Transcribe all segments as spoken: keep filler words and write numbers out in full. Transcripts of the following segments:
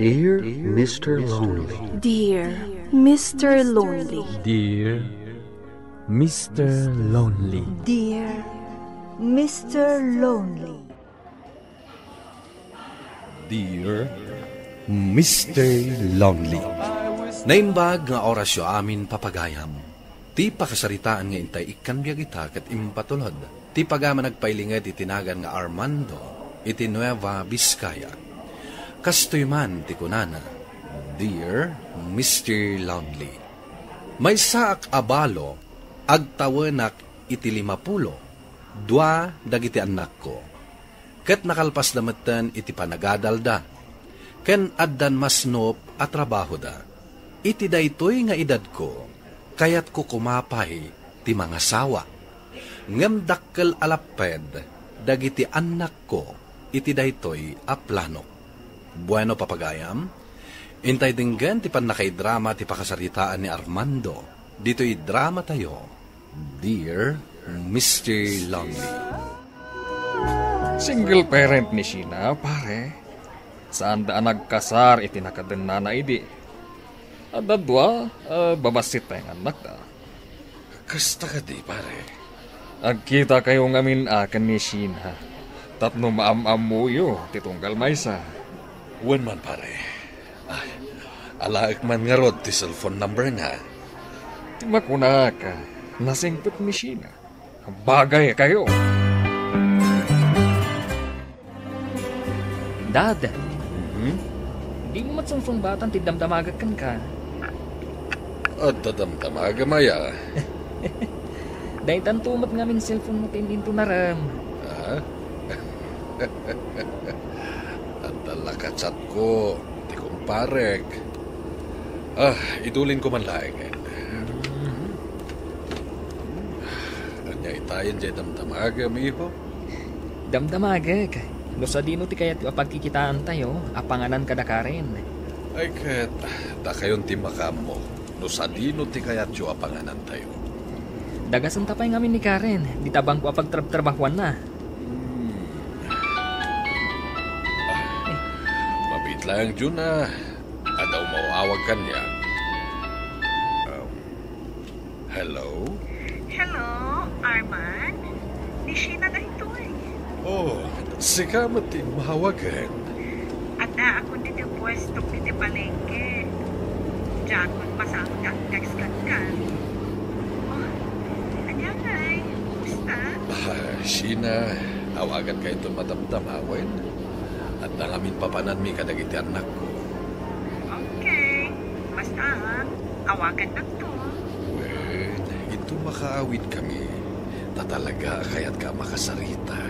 Dear Mister Lonely. Dear Mister Lonely. Dear Mister Lonely. Dear Mister Lonely. Dear Mister Lonely. Naimbag nga orasyo amin, papagayam. Ti pakasaritaan nga intay ikkan biag ita ket impatulod ti pagayam a nagpailinged iti nagan nga Armando iti Nueva Vizcaya. Kastoy man ti kunana, "Dear Mister Lonely, maysaak a balo, agtawenak iti limapulo dua dagiti annakko, ket nakalpasda metten iti panagadalda, ken addan masnop a trabahoda. Iti daytoy nga edadko, kayatko koma pay ti mangasawa. Ngem dakkel a lapped dagiti annakko iti daytoy a planok." Bueno, papagayam, intay denggen ti pannakaidrama ti pakasaritaan ni Armando ditoy dramatayo, Dear Mister Lonely. Single parent ni Sheena, pare. Saanda a nagkasar iti nakadennana idi. Adda dua, ah, babassit pay nga annakda. Kasta kadi, pare? Agkitakayo ngamin a ken ni Sheena tapno maam-ammoyo ti tunggal maysa. Wen man, pare. Ay, alaek man ngarud ti cellphone number na. Ti makunak, nasingpet ni Sheena. Bagay kayo. Dad, Mhm. Dimo met sungsungbatan ti damdamagek kenka? Adda damdamagem aya? Daytanto met ngamin cellphone mo ti in-intunarem. Ah? Adda la ka-chatko, ti kumparek. Ah, idulinko man laengen. Mhm. Ania itayen diay damdamagem, iho? Damdamagek no sadino ti kayatyo a pagkikitaantayo a panganan kada Karen. Ay ket, dakayon ti makaammo no sadino ti kayatyo a panganantayo. Dagasenta pay ngamin ni Karen, dita bangko a pagtrabtrabahuanna. Hmm. Ah, mabiit laeng, Juna. Adda umaw-awag kaniak. Um, Hello? Hello, Arman? Ni Sheena daytoy. Oh, sika met ti immawag. Addaakon ditoy puestok ditoy palengke. Diakon masango ti agtext kenka. Oh, ania ngay? Kumusta? Ah, Sheena, awaganka inton madamdama, wen? Adda ngamin papananmi kadagiti annakko. Okay. Basta, ah, awagannakto. Wen, inton makaawidkami, ta talaga a kayatka a makasarita.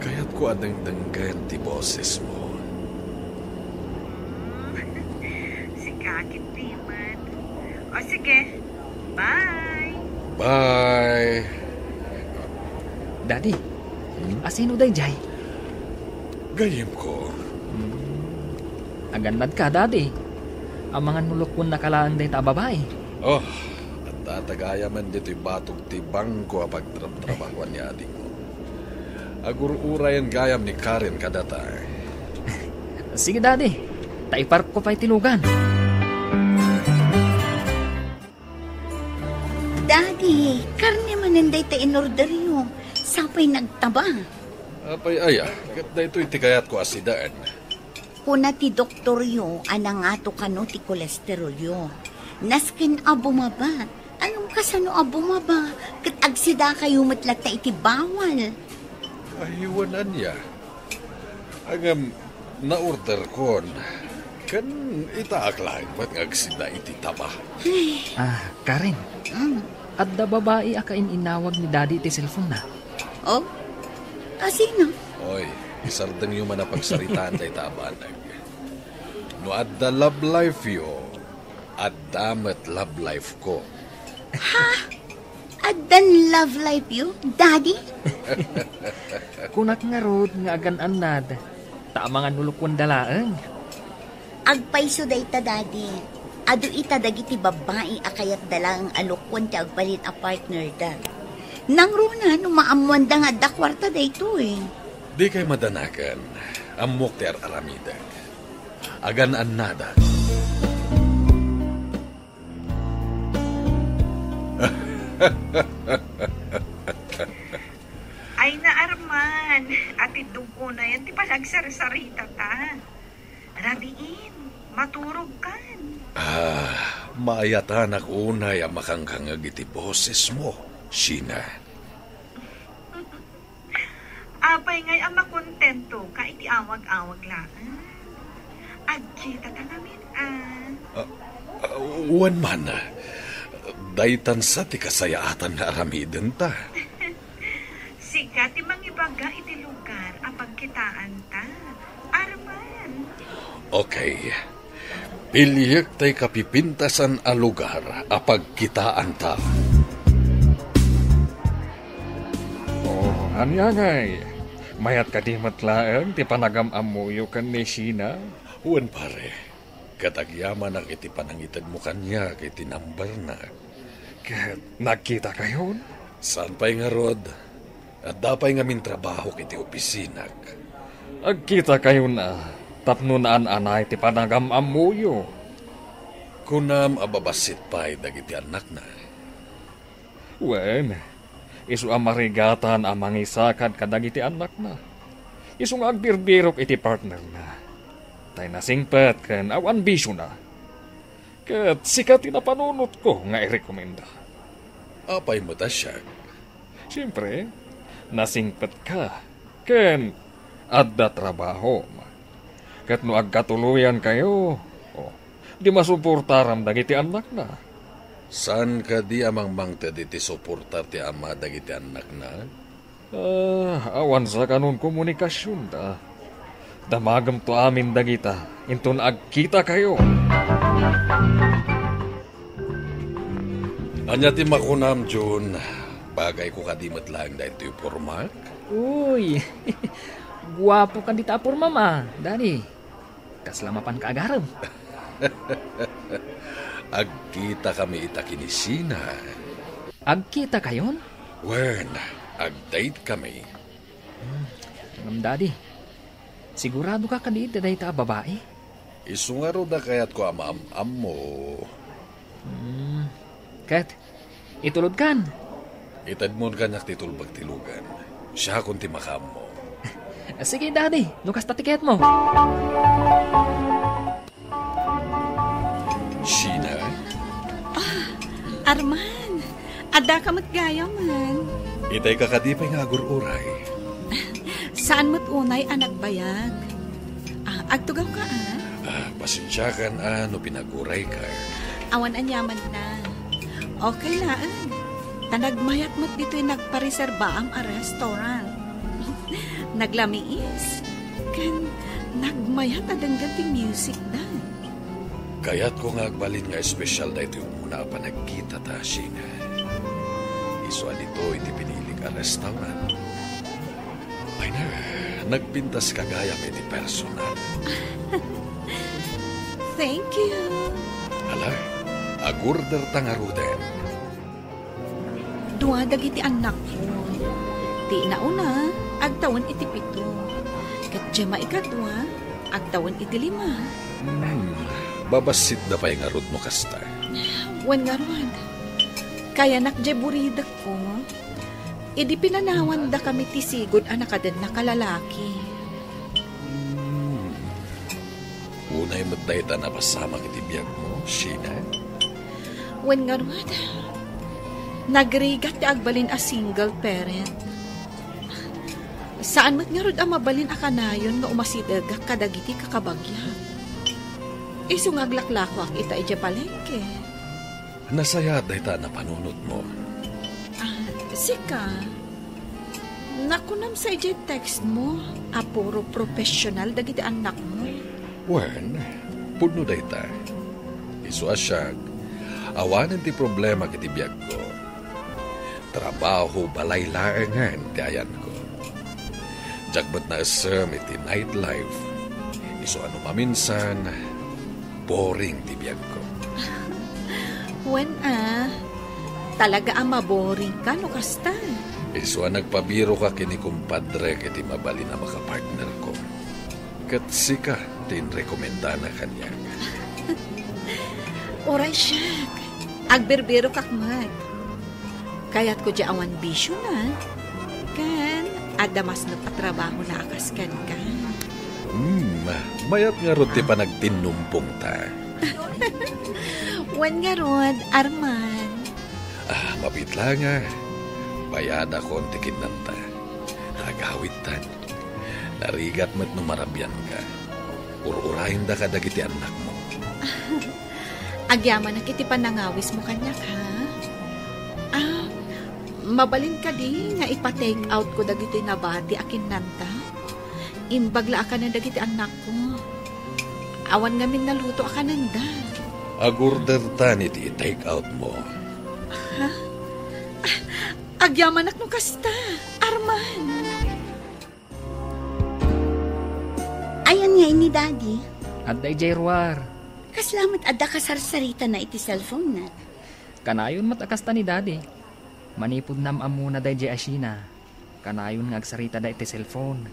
Kayatko a dengdenggen ti bosesmo. Hmm. Sika ketdi met. O sige, bye. Bye. Daddy, hmm? Asino daydiay? Gayyemko. Agannadka, Daddy. Amangan no lukuennaka laeng dayta a babai. Oh, adda ta gayamen ditoy batog ti bangko a pagtrabtrabahuan ni adingmo. Agur-urayen gayam ni Karen kadata. Sige, Daddy. Ta iparkko pay ti lugan. Daddy, karne manen dayta in-orderyo. Sapay nagtaba. Apay aya, ket daytoy ti kayatko a sidaen. Kuna ti doktoryo a nangato kano ti kolesterolyo. Nasken a bumaba. Ngem kasano a bumaba? Ket agsidakayo met latta iti bawal. Ay, wen ania. Ngem, naorderkon. Ken itaak laeng met nga agsida iti taba. Ah, Karen. Mm. Adda babai a kain-inawag ni Daddy iti cellphone na. Oh? Asino? Oy, isardengyo man a pagsaritaan dayta a banag. No adda love life-yo, adda met love life-ko. Ha? Addan love life-yo, Daddy? Kunak ngarud nga agan-annad, ta amangan no lukuenda laeng. Agpayso dayta, Daddy. Adu ita dagiti babbai a kayatda laeng a lukuen ti agbalin a partnerda. Nangruna no maammoanda nga adda kuarta daytoy. Dikay madanagan. Ammok ti ar-aramidek. Agan-annada. Ay na, Arman, atiddog unayen ti panagsarsarita ta. Rabiin, maturog kan. Ah, maayatanak unay a makangkangeg iti bosesmo, Sheena. Apay ngay a makontento ka iti awag-awag laeng? Agkita ta ngamin a. Ah, ah, wen man, daytan sa ti kasayaatan nga aramidenta. Sika ti mangibaga iti lugar a pagkitaanta, Arman. Okay. Piliek tay kapipintasan a lugar a pagkitaanta. Oh, ania ngay? Mayat kadi met laeng ti panagam-ammoyo ken ni Sheena? Wen, pare. Ket agyamanak iti panangitedmo kaniak iti numberna. Ket nagkitakayon? Saan pay ngarud? Adda pay ngamin trabahok iti opisinak. Agkitakayon a tapno naan-anay ti panagam-ammoyo. Kunam a babassit pay dagiti annakna. Wen, isu a marigatan a mangisakad kadagiti annakna. Isu nga agbirbirok iti partnerna. Tay nasingpet ken awan bisiona. Ket sika ti napanunotko nga irekomenda. Apay met a siak? Siempre, nasingpetka ken adda trabahom. Ket no agkatuloyankayo, oh, di masuportaram dagiti annakna. Saan kadi a mangmangted iti suportar ti ama dagiti annakna? Ah, awan sakanon komunikasionda. Damagemto amin dagita inton agkitakayo. Ania ti makunam, Jun? Bagayko kadi met laeng daytoy pormak? Uy, guapo kadi ta a pormam a, Daddy. Kasla mapanka agarem. Agkitakami ita ken ni Sheena. Agkitakayon? Wen, agdate kami. Hmm, ngem, Daddy, sigurado ka kadi iti dayta a babai? Isu ngarud a kayatko a maam-ammo. Hmm, ket, itulodkan? Itedmon kaniak ti tulbag ti lugan. Siakon ti makaammo. Sige, Daddy, no kasta ti kayatmo. Sheena? Ah, Arman, addaka met gayamen. Itay ka kadi pay nga agur-uray. Saan met unay a nagbayag. Ah, agtugawka, a? Ah, pasensiakan a no pinagurayka. Awan aniamanna. Okay laeng. Ta nagmayat met ditoy nagpareserbaam a restaurant. Naglamiis. Ken nagmayat a denggen ti musicda. Kayatko nga agbalin nga espesyal daytoy umuna a panagkitata, Sheena. Isu a ditoy ti pinilik a restaurant. Ay na, nagpintas ka gayam iti personal. Thank you. Ala, agorder ta ngaruden. Dua dagiti annakko. Ti nauna, agtawen iti pito. Ket diay maikadua, agtawen iti lima. Hmm, babassitda pay ngarud no kasta. Wen ngarud, kayanak diay buridekko. Idi pinanawandakami ti sigud a nakadennak a lalaki. Hmm. Unay met dayta napasamak iti biagmo, Sheena? Wen ngarud, nagrigat ti agbalin a single parent. Saan met ngarud a mabalin a kanayon nga umasidegak kadagiti kakabagiak. Isu nga aglaklakoak ita idiay palengke. Nasayaat dayta a napanunotmo. Ah, sika, nakunam sa idiay text mo a puro professional dagiti annakmo. Wen, pudno dayta. Isu a siak, awanen ti problema iti biagko. Trabaho, balay laengen ti ayanko. Diak met naessem iti nightlife. Isu a no maminsan, boring ti biagko. Wen a, talaga a maboring ka no kasta. Isu a nagpabirok ken ni kumpadrek iti mabalin a makapartnerko. Ket sika, ti inrekomendana kaniak. Uray siak, agbirbirokak met. Kayatko diay awan bisiona, ken adda masnop a trabahona a kas kenka. Hmm, mayat ngarud ti panagtinnumpongta. Wen ngarud, Arman. Ah, mabiit laeng a, bayadakon ti kinnanta. Agawidtan. Narigat met no marabianka. Ur-urayenda kadagiti annakmo. Agyamanak iti panangawismo kaniak, ha? Ah, mabalin kadi nga ipa-take outko dagiti nabati a kinnanta? Imbag la a kanen dagiti annakko. Awan ngamin naluto a kanenda. Agordertan iti take outmo. Ha? Ah, agyamanak no kasta, Arman. Ayan nga ni Daddy. Adda idiay ruar. Kasla met adda kasarsaritana iti cellphone-na. Kanayon met a kasta ni Daddy. Manipud naam-ammona daydiay a Sheena, kanayon nga agsaritada iti cellphone.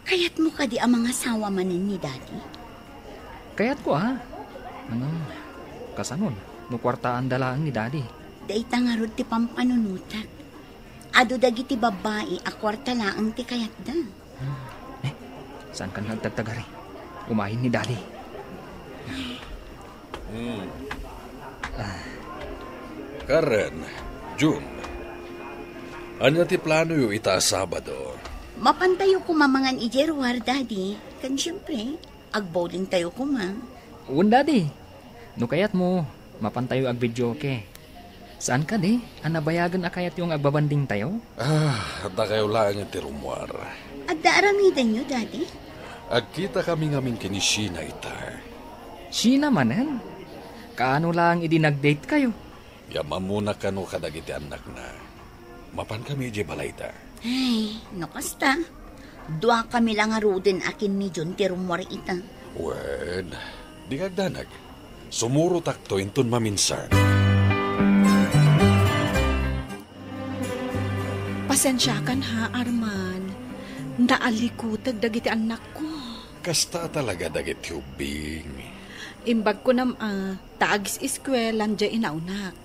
Kayatmo kadi a mangasawa manen ni Daddy? Kayatko a. Ngem, kasanon, no kuartaanda laeng ni Daddy? Dayta ngarud ti pampanunotak. Adu dagiti babbai a kuarta laeng ti kayatda. Hmm. Eh, saankan nga agtagtagari? Umayen ni Daddy. Hmm. Ah. Karen, June, ania ti planoyo ita a Sabado? Mapantayo koma mangan idiay ruar, Daddy. Ken siempre, agbowlingtayo koma. Wen, Daddy. No kayatmo, mapantayo agvideoke. Saan kadi a nabayagen a kayatyo nga agbabandingtayo? Ah, dakayo laeng ti rummuar. Adda aramidenyo, Daddy? Agkitakami ngamin ken ni Sheena ita. Sheena manen? Kaano laeng idi nag-datekayo? Yam-ammona kano kadagiti annakna. Mapankami idiay balayda. Ay, no kasta, duakami la ngaruden a ken ni June ti rummuar ita. Wen, dika agdanag. Sumurotakto inton maminsan. Pasensiakan ha, Arman. Naallikuteg dagiti annakko. Kasta talaga dagiti ubbing. Imbag kunam a, ta agis-eskuelan diay inaonak.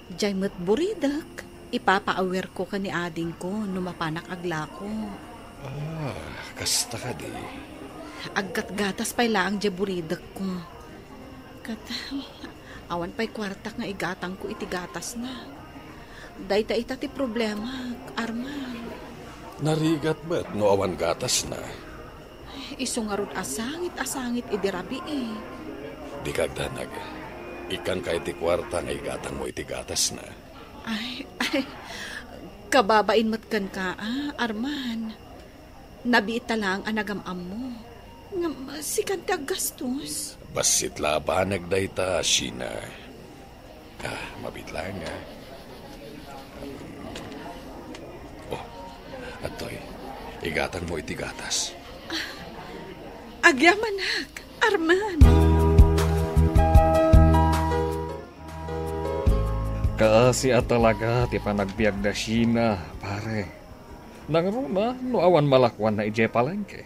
Diay met buridek, ipapaawirko ken ni adingko no mapanak aglako. Ah, kasta kadi? Aggatgatas pay laeng diay buridekko. Ket, awan pay kuartak nga igatangko iti gatasna. Dayta ita ti problemak, Arman. Narigat met no awan gatasna. Isu ngarud a sangit a sangit idi rabii. Dika agdanag. Ikkanka iti kuarta nga igatangmo iti gatasna. Ay, ay, kababain met kenka, a, Arman. Nabiit ta laeng a nagam-ammo. Ngem, sikan ti aggastos. Bassit la a banag dayta, Sheena. Ah, mabiit laeng, a. Oh, adtoy. Igatangmo iti gatas. Agyamanak, Arman. Kaasi a talaga ti panagbiagda, Sheena, pare. Nangruna no awan malakuanna idiay palengke.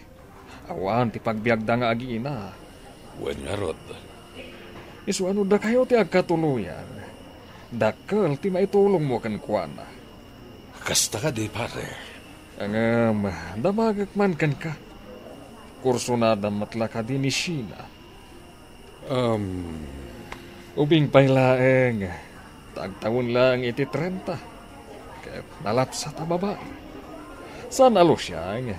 Awan ti pagbiagda nga agiina. Wen ngarud. Isu a no dakayo ti agkatuloyan, dakkel ti maitulongmo kenkuana. Kasta kadi, pare? Ngem, damagek man kenka. Kursunada met la kadi ni Sheena? Um, ubing pay laeng, ta agtawen laeng iti trenta. Ket nalapsat a babai. Saan a lusiang,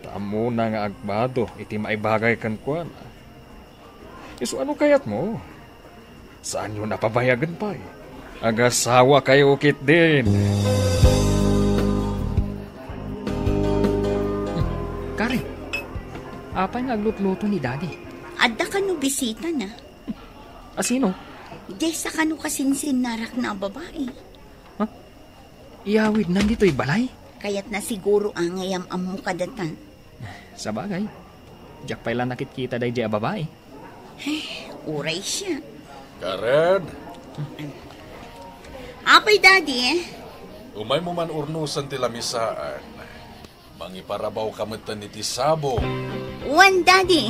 ta ammona nga agbado iti maibagay kenkuana. Isu a no kayatmo, saanyo a pabayagen pay. Agasawakayo ketdin. Kari, apay nga aglutluto ni Daddy? Adda kano bisitana. A sino? Daysa kano kasinsinnarakna a babai. Ha? Iyawidnan ditoy balay? Kayatna siguro a nga yam-ammo kadatan. Sabagay, diak pay la nakitkita daydiay a babai. Ay, uray siak. Karen? Apay, Daddy? Umaymo man urnosen ti lamisaan. Mangiparabawka metten iti sabong. Wen, Daddy.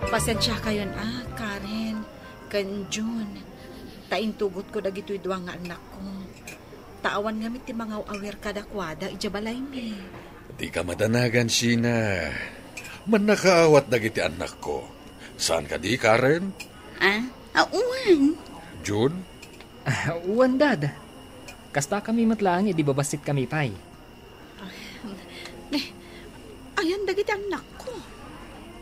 Pasensiakayon a, Karen, ken Jun, ta intugotko dagitoy dua nga annakko. Ta awan ngamin ti mangaw-awir kadakuada idiay balaymi. Dika madanagan, Sheena. Mannakaawat dagiti annakko. Saan kadi, Karen? Ah, ah, wen. Jun? Ah, wen, Dad. Kastakami met laeng idi babassit kami pay. Ne, ayan dagiti annakko.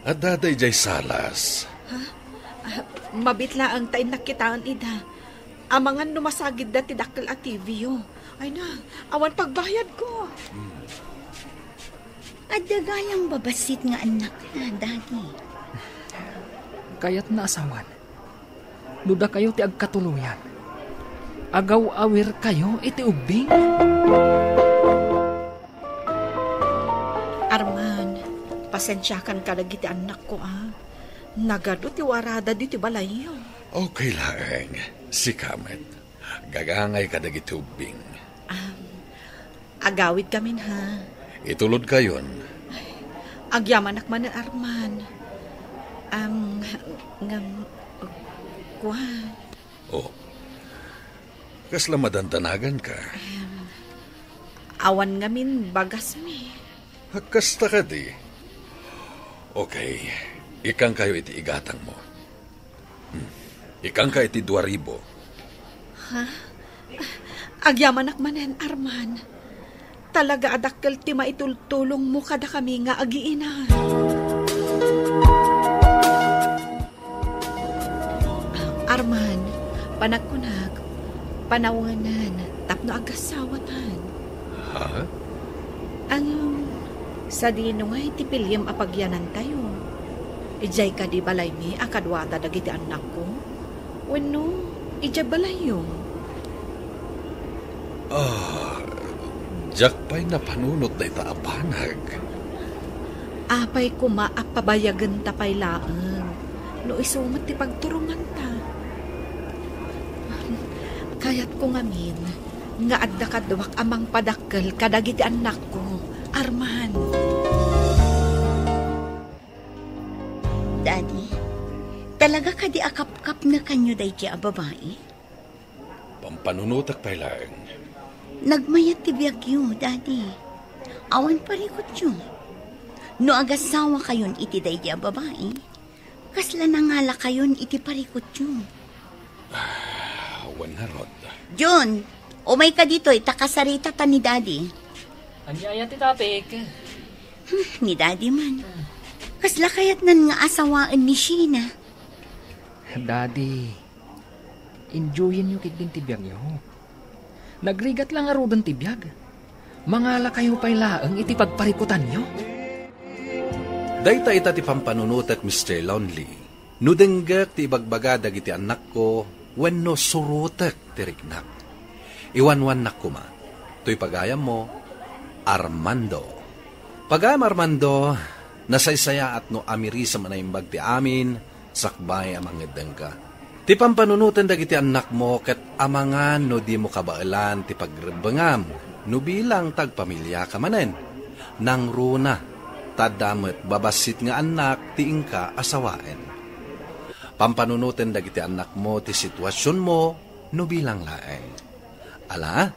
Adda idiay salas. Ha? Ah, mabiit laeng ta innak kitaen ida. Amangan no masagidda ti dakkel a T V-yo. Ay na, awan pagbayadko. Adda gayam babassit nga annakna, Daddy. Kayatna a sawen. No dakayo ti agkatuloyan, agaw-awirkayo iti ubbing. Arman, pasensiakan kadagiti annakko, a. Nagadu ti warada ditoy balayyo. Okay laeng. Sika met. Gagangay kadagiti ubbing. Agawidkamin, ha? Itulodkayon. Agyamanak manen, Arman. Am, ngem, kua. Oh. Kasla madandanaganka? Em, awan ngamin bagasmi. Kasta kadi. Okay. Ikkankayo iti igatangmo. Hmm. Ikkanka iti dua ribu. Ha? Agyamanak manen, Arman. Talaga a dakkel ti maitultulongmo kadakami nga agiina. Arman, panagkunak, panawenna tapno agassawatan. Ha? Ngem, sadino ngay ti piliem a pagyanantayo? Idiay kadi balaymi a kaduada dagiti annakko? Wenno, idiay balayyo? Ah, diak pay napanunot dayta a banag. Apay koma a pabayagenta pay laeng no isu met ti pagturonganta? Kayatko ngamin nga adda kaduak a mangpadakkel kadagiti annakko, Arman. Daddy, talaga kadi a kapkapnekanyo daydi a babai? Pampanunotek pay laeng. Nagmayat ti biagyo, Daddy. Awan parikutyo. No agassawakayon iti daydi a babai, kasla nangalakayon iti parikutyo? Ah, wen ngarud. Jun, umayka ditoy ta kasaritata ni Daddy. Ania aya ti topic? Hmm, ni Daddy man. Kasla kayatnan nga asawaen ni Sheena? Daddy, enjoyenyo ketdin ti biagyo. Nagrigat la ngaruden ti biag. Mangalakayo pay laeng iti pagparikutanyo. Dayta ita ti pampanunotek, Mister Lonely. No denggek ti ibagbaga dagiti annakko wenno surotek ti riknak, iwanwannak koma. Toy pagayammo, Armando. Pagayam, Armando, nasaysayaat no amirisem a naimbag ti amin sakbay a mangngeddengka. Ti pampanunoten dagiti annakmo ket amangan no dimo kabaelan ti pagrebbengam no bilang tagpamiliaka manen. Nangruna, ta adda met babassit nga annak ti inka asawaen. Pampanunoten dagiti annakmo ti situasionmo no bilang laeng. Ala,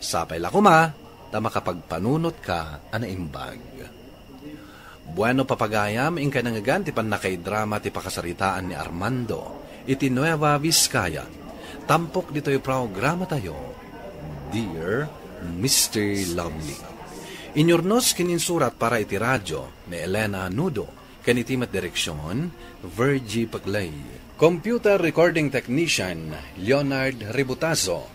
sapay la koma ta makapagpanunotka a naimbag. Bueno, papagayam, inkay nangngegan ti pannakaidrama ti pakasaritaan ni Armando iti Nueva Vizcaya. Tampok ditoy programatayo, Dear Mister Lonely. Inyurnos ken insurat para iti radio ni Elena Nudo, ken iti met direksion, Virgie Paclay. Computer recording technician, Leonard Ributazo,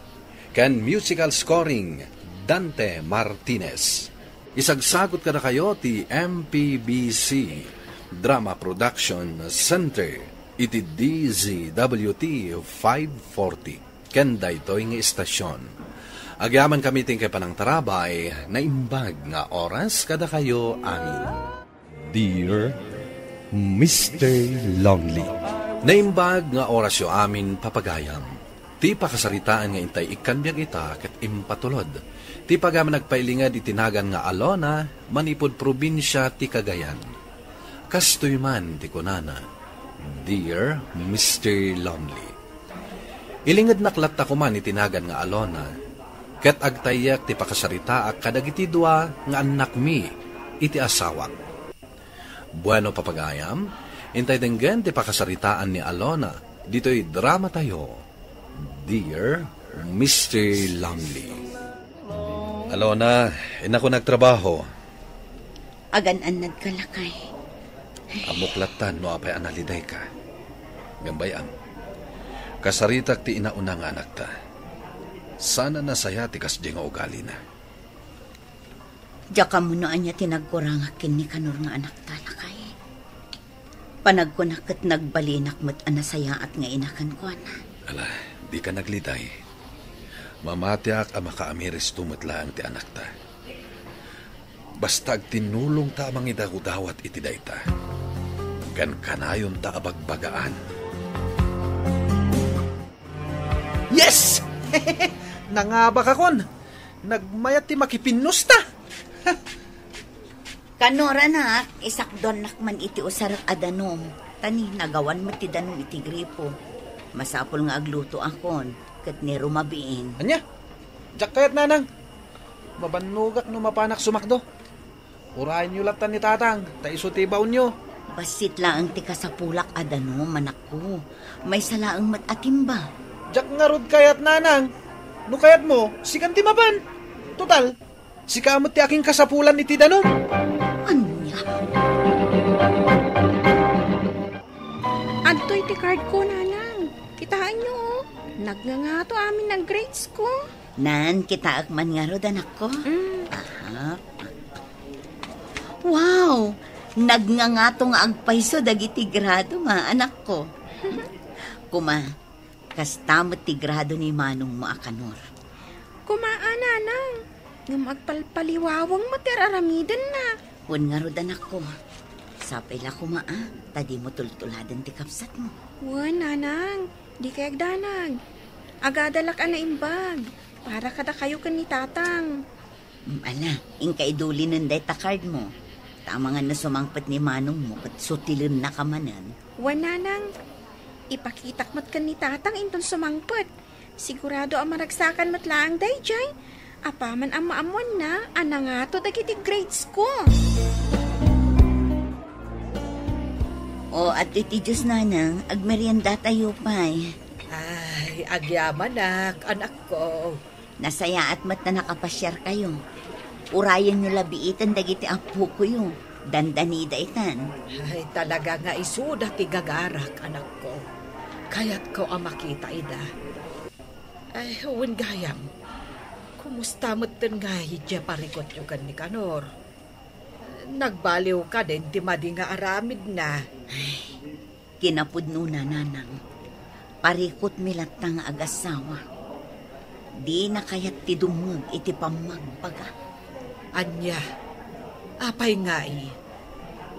ken musical scoring, Dante Martinez. Isagsagut kadakayo ti M P B C Drama Production Center iti D Z W T five forty ken daytoy nga istasion. Agyamankami ti inkay panangtarabay, naimbag nga oras kadakayo amin. Dear Mister Lonely. Naimbag nga orasyo amin, papagayam. Ti pakasaritaan nga intay ikkan biag ita ket impatulod ti pagayam nagpailinged iti nagan nga Alona manipud probinsia ti Cagayan. Kastoy man ti kunana, "Dear Mister Lumley." Ilingednak latta koman iti nagan nga Alona, ket agtayyek ti pakasaritaak kadagiti dua nga annakmi iti asawak. Bueno, papagayam, intay denggen ti pakasaritaan ni Alona ditoy dramatayo, Dear Mister Lumley. Alona, innak nagtrabaho. Agan-annadka, lakay. Ammok latta no apay a nalidayka. Ngem bay-am, kasaritak ti inauna nga anakta. Saan a nasaya ti kasdi nga ugalina. Diak ammo no ania ti nagkurangak ken ni Kanor nga anakta, lakay. Panagkunak ket nagbalinak met a nasayaat nga ina kenkuana. Ala, dika nagliday. Mamatiak a makaamiristo met laeng ti anakta. Basta agtinnulongta a mangidawdawat iti dayta. Ken kanayonta a bagbagaan. Yes! Nangabakakon! Nagmayat ti makipinnusta! Kanor, anak, isakduannak man iti usarek a danum. Ta ni, nagawan met ti danum iti gripo. Masapul nga aglutoakon, ket ni rumabiin. Ania? Diak kayat, nanang. Mabannogak no mapanak sumakdo. Urayenyo latta ni tatang, ta isu ti ibaonyo. Bassit laeng ti kasapulak a danum, anakko. Maysa laeng met a timba. Diak ngarud kayat, nanang. No kayatmo, sikan ti mapan. Total, sika met ti akinkasapulan iti danum. Ania? Adtoy ti card ko, nanang. Kitaenyo, oh. Nagngangato amin a grades ko. Nan, kitaek man ngarud, anakko. Mm. Aha. Wow! Nagngangato nga agpayso dagiti grado, ma, anakko. Kuma, kasta met ti grado ni manongmo a Kanor. Kuma a, nanang, ngem agpalpaliwawang met ti ar-aramidenna. Wen ngarud, anakko. Sapay la kuma a, ta dimo tultuladen ti kabsatmo. Wen, nanang, di kay agdanag. Agadalak a naimbag para kadakayo ken ni tatang. Mm, ala, inka idulinen dayta card mo. Ta amangan no sumangpet ni manongmo ket sutilennaka manen. Wen, nanang, ipakitak met ken ni tatang inton sumangpet. Sigurado a maragsakan met laeng daydiay. Apaman a maammoanna a nangato dagiti grades ko. O, adtoy ti juice, nanang, agmeriendatayo pay. Ay, agyamanak, anakko. Nasayaat met ta nakapasiarkayo. Urayenyo la biiten dagiti appokoyo. Dandanida itan. Ay, talaga nga isuda ti gagarak, anakko. Kayatko a makita ida. Ay, wen gayam, kumusta metten ngay diay parikutyo ken ni Kanor? Nagbaliw kadin ti madi nga aramidna? Ay, kinapudnona, nanang. Parikutmi latta nga agassawa. Dina kayat ti dumngeg iti pammagbaga. Ania? Apay ngay?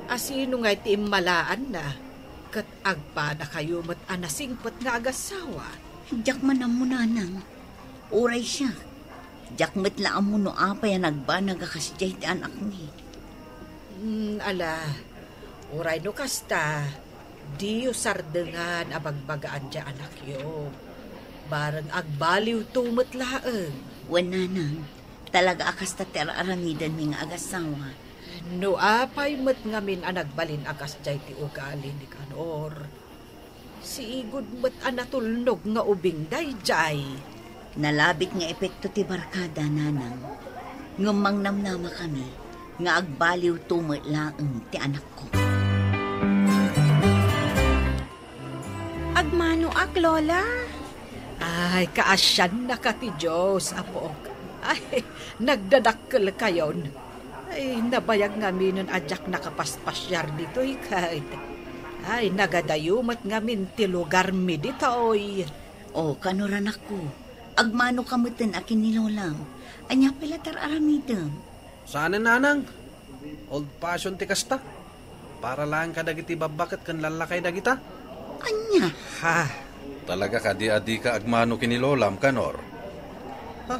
A sino ngay ti immalaanna? Ket agpadakayo met a nasingpet nga agassawa? Diak man ammo, nanang. Uray siak, diak met la ammo no apay a nagbanag a kasdiay ti anakmi. Hmm, ala, uray no kasta, diyo sardengan a bagbagaan diay anakyo. Bareng agbaliwto met laeng. Wen, nanang, talaga a kasta ti ar-aramidenmi nga agassawa. No apay met ngamin a nagbalin a kasdiay ti ugali ni Kanor, siigud met a natulnog nga ubing daydiay. Nalabit nga epekto ti barkada, nanang. Ngem mangnamnama kami nga agbaliwto met laeng ti anakko. Agmanoak, Lola. Ay, kaasiannaka ti Dios, apok. Ay, nagdadakkelkayon. Ay, nabayag ngaminen a diak nakapaspasiar ditoy ket. Ay, nagadayo met ngamin ti lugarmi ditoy. O, Kanor, anakko, agmanoka metten a ken ni Lolam. Ania pay la ti ar-aramidem? Saanen, nanang. Old fashion ti kasta. Para laeng kadagiti babbaket ken lallakay dagita. Ania? Ha? Talaga kadi a dika agmano ken ni Lolam, Kanor? Ha?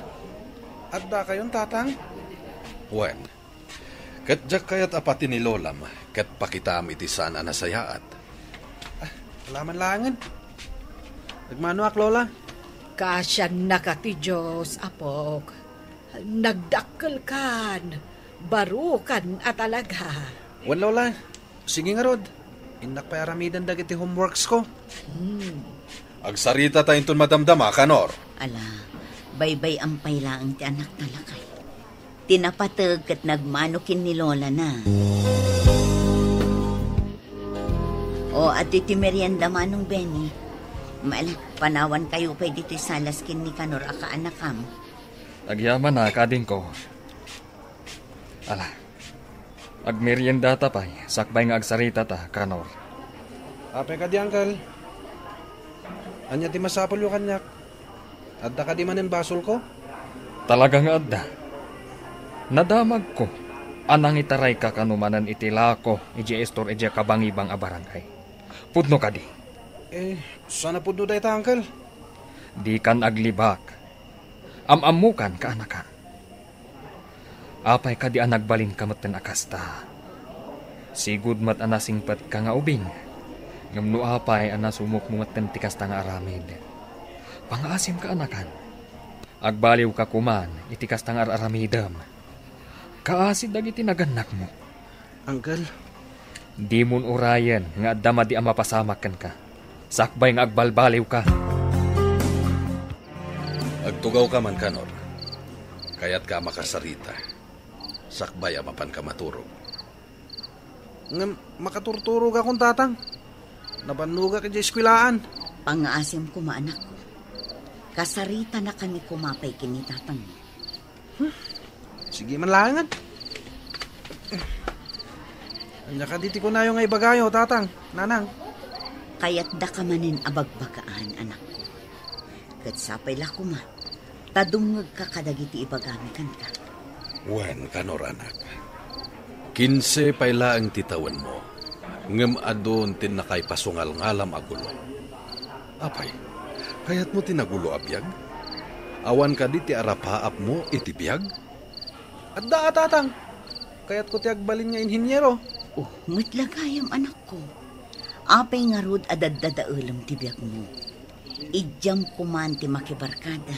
Addakayon, Tatang? Wen, ket diak kayat a pati ni Lolam ket pakitaam iti saan a nasayaat. Ah, alaman laengen. Nagmanoak, Lola. Kasiannaka ti Dios, apok. Nagdakkelkan. Barukan a talaga. Wen, Lola. Sige ngarud. Innak pay aramiden dagiti homeworks ko. Hmm. Agsarita ta inton madamdama, Kanor. Ala, baybay-am pay laeng ti anakta, lakay. Ti napateg ket nagmano ken ni Lola na. O, adtoy ti merienda, Manong Benny. Maala, panawankayo pay ditoy salas ken ni Kanor a kaanakam. Agyamanak, adingko. Ala, agmeriendata pay, sakbay nga agsaritata, Kanor. Apay kadi, Uncle? Ania ti masapulyo kaniak? Adda kadi manen basolko? Talaga nga adda. Nadamagko a nangitarayka kano manen iti lako idiay istor idiay kabangibang a barangay. Pudno kadi? Eh, saan a pudno dayta, Uncle? Dikan aglibak. Am-ammokan, kaanakan. Apay kadi a nagbalinka metten a kasta? Sigud met a nasingpetka nga ubing. Ngem no apay a nasumokmo metten ti kasta nga aramid? Pangaasim, kaanakan. Agbaliwka koman iti kasta nga ar-aramidem. Kaasi dagiti nagannakmo. Uncle. Dimon urayen nga adda madi a mapasamak kenka, sakbay nga agbalbaliwka. Agtugawka man, Kanor. Kayatka a makasarita, sakbay a mapanka maturog. Ngem makaturturogakon, Tatang. Nabannogak idiay eskuelaan. Pangaasim koma, anakko. Kasaritanakami koma pay ken ni Tatang. Sige man laengen. Ania kadi ti kunayo nga ibagayo, Tatang, Nanang? Kayatdaka manen a bagbagaan, anakko. Ket sapay la koma, ta dumngegka kadagiti ibagami kenka. Wen, Kanor, anak. Kinse pay laeng ti tawenmo, ngem adun ti nakaipasungalngalam a gulo. Apay, kayatmo ti nagulo a biag? Awan kadi ti arapaapmo iti biag? Adda a, Tatang. Kayatko ti agbalin nga inhiniero. Oh, met la gayam, anakko. Apay ngarud a daddadaelem ti biagmo? Idiam koman ti makibarkada.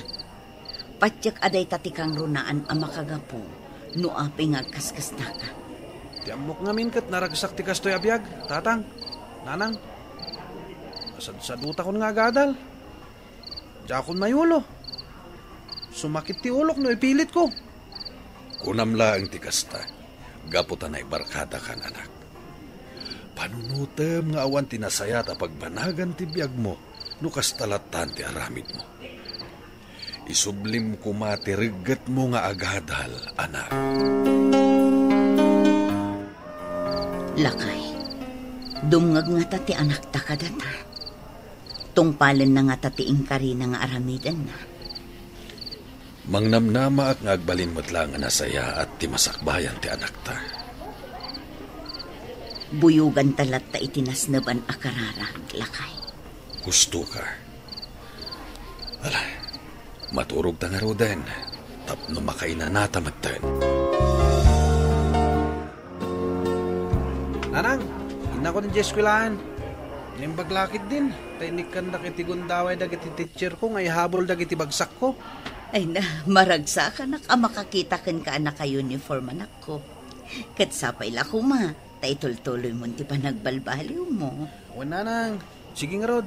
Patiek a dayta ti kangrunaan a makagapu no apay nga agkaskastaka. Ti ammok ngamin ket naragsak ti kastoy a biag, Tatang, Nanang. Nasadsadutakon nga agadal. Diakon mayulo. Sumakit ti ulok no ipilitko. Kunam laeng ti kasta, gapu ta naibarkadakan, anak. Panunotem nga awan ti nasayaat a pagbanagan ti biagmo no kasta lattan ti aramidmo. Isublim koma ti reggetmo nga agadal, anak. Lakay, dumngeg ngata ti anakta kadata. Tungpalenna ngata ti inkarina nga aramidenna. Mangnamnamaak nga agbalin met laeng a nasayaat ti masakbayan ti anakta. Buyoganta latta iti nasneban a kararag, lakay. Husto ka. Ala, maturog ta ngaruden, tapno makainanata metten. Nanang, innakon idiay eskuelaan. Naimbag la ketdin, ta inikkandak iti gundaway dagiti teacherko nga ihabol dagiti bagsakko. Ay na, maragsakanak a makakita kenka a naka-uniform, anakko. Ket sapay la koma, ta itultuloymon ti panagbalbaliwmo. Wen, Nanang. Sige ngarud.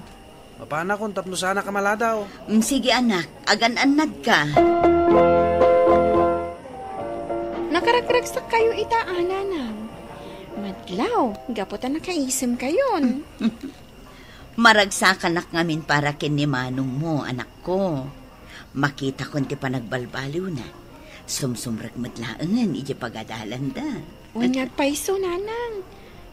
Mapanakon tapno saanak a maladaw. Mm, sige, anak. Agan-annadka. Nakaragragsakkayo ita, a, Nanang. Madlaw, gapu ta nakaisemkayon. Maragsakanak ngamin para ken ni manongmo, anakko. Makitakon ti panagbalbaliwna. Sumsumrek met laengen idiay pagadalanda. Wen nga agpayso, Nanang.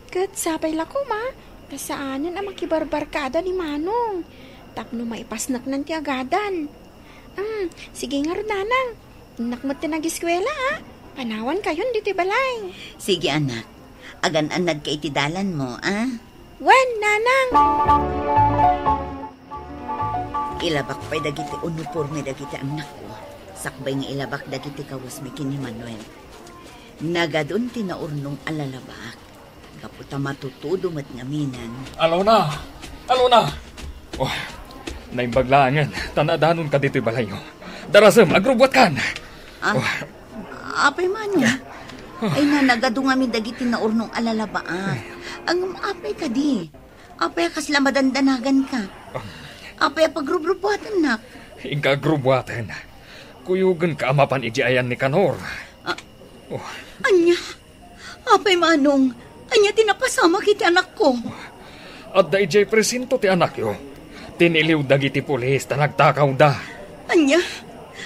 Ket sapay la koma, ta saanen a makibarbarkada ni Manong. Tapno maipasneknan ti agadal. Hmm, sige ngarud, Nanang. Innak met ti nagiskuela, a. Panawankayon ditoy balay. Sige, anak. Agan-annadka iti dalanmo, a? Wen, Nanang. Ilabak pay dagiti uniporme dagiti annakko, sakbay nga ilabak dagiti kawesmi ken ni Manuel. Nagadun ti naurnong a lalabaak, gapu ta matutudo met ngaminen. Alona! Alona! Oh, naimbag laengen, ta naadanon ka ditoy balayyo. Darasem, agrubbuatkan! Ah, Oh. Apay Manong? Ay na, nagadu ngamin dagiti naurnong a lalabaak. Ngem apay kadi? Apay a kasla madandanagan ka? Apay a pagrubrubuatennak? Inka agrubbuaten. Kuyogen ka a mapan iti ayan ni Kanor. Ah. Oh. Ania? Apay Manong, ania ti napasamak iti anakko? Adda idiay presinto ti anakyo. Tiniliw dagiti pulis ta nagtakawda. Ania?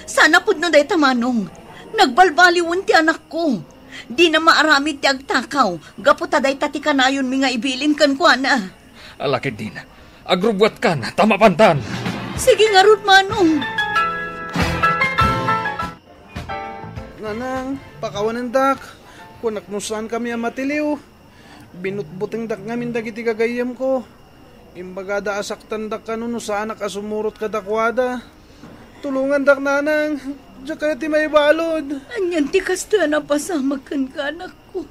Saan a pudno dayta Manong. Nagbalbaliwen ti anakko. Dina maaramid ti agtakaw, gapu ta dayta ti kanayonmi nga ibilin kenkuana. Ala ketdin, agrubbuatkan, ta mapantan. Sige ngarud, Manong. Nanang, pakawanendak. Kunak no saankami a matiliw. Binutbutengdak ngamin dagiti gagayyemko. Imbagada a saktandak kano no saanak a sumurot kadakuada. Tulongandak, Nanang. Diak kayat ti maibalud. Anian ti kastoy a napasamak kenka, anakko?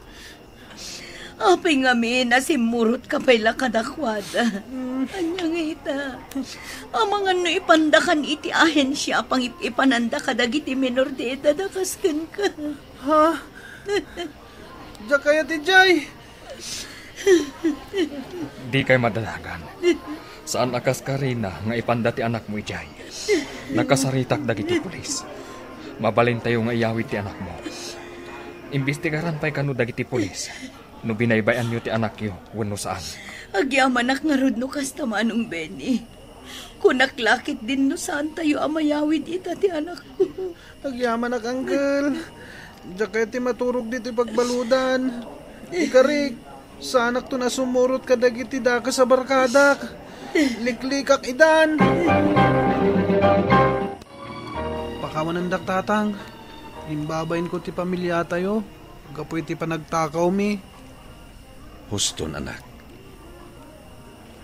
Apay ngamin a simmurot ka pay la kadakuada? Mm. Ania nga ita? Amangan no ipandakan iti ahensia a pangip-ipananda kadagiti menor de edad a kas kenka. Ha? Diak kayat idiay. Dikay madanagan. Saan a kas Karina nga ipanda ti anakmo idiay. Nakasaritak dagiti pulis. Mabalintayo nga iyawid ti anakmo. Imbestigaran pay kano dagiti pulis no binaybay-anyo ti anakyo wenno saan. Agyamanak ngarud no kasta, Manong Benny. Kunak la ketdin no saantayo a mayawid ita ti anakko. Agyamanak, Uncle. Diak kayat ti maturog ditoy pagbaludan. Ikarik, saanakton a sumurot kadagiti dakes a barkadak. Liklikak idan. Pakawanendak, Tatang. Imbabainko ti pamiliatayo gapu iti panagtakawmi. Huston, anak.